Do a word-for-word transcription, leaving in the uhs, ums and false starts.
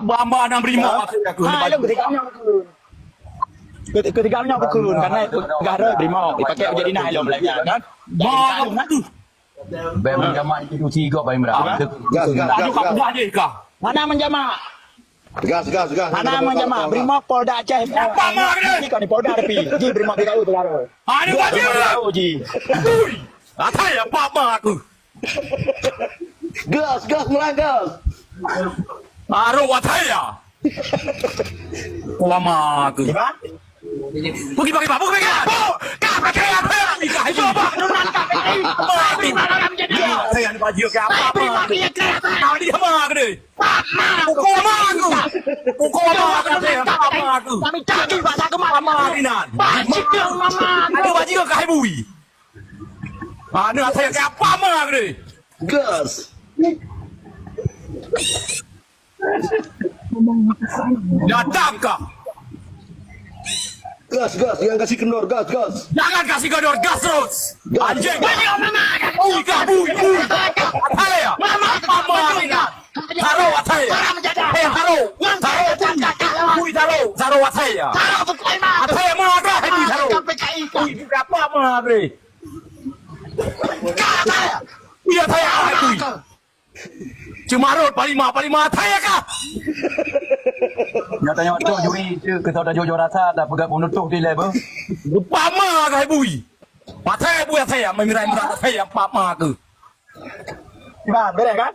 Bamba na beurimok aku. Ha, lom keutiga nyoe bukon. Keut-, keutiga nyoe bukon, karena gah rot beurimok, dipakai jadi nah lom lagèe nyan, kan? Bamba aku. Bèk menjamak institusi kah, Pak Imran. Gas, gas, gas, gas. Mana menjamak? Gas, gas, gas. Mana menjamak? Brimop Polda Aceh. Apa mak dia? Ini kan Polda tapi. Ji brimop di kau tu. Ah, ni wajib. Ji. Ui. Atai apa mak aku? Gas, gas, melang gas. Baru atai ya. Lama aku. Pergi, pergi, pergi, pergi. Kau pakai apa? Coba nunat kami. Apa aku? Saya ni baju ke apa? Apa aku? Tahu dia apa aku ni? Pukul apa aku? Pukul apa aku? Apa aku? Kami cari bahasa kemana? Apa aku ni? Ada baju ke hai bui? Mana saya ke apa aku ni? Gas. Datang kah? Gas, gas, jangan kasih kendor, gas, gas. Jangan kasih kendor, gas terus. Gas. Anjing. Bui kah, bui, bui. Atai ya? Apa mak ni? Taro atai ya? Eh, taro. Taro. Bui taro. Taro atai ya? Atai ya, mak ada, eh, bui taro. Bui, bui apa mak ni? Bui atai ya? Bui. Cuma rot, panglima, panglima, atai ya kah? Nyata-nyata juri, kita udah jujur rasa, dah pegang penutup di level. Lupa ma kah bui? Atai bui, atai ya, memirai murat, atai ya, apa ma ke? Nah, beres kan?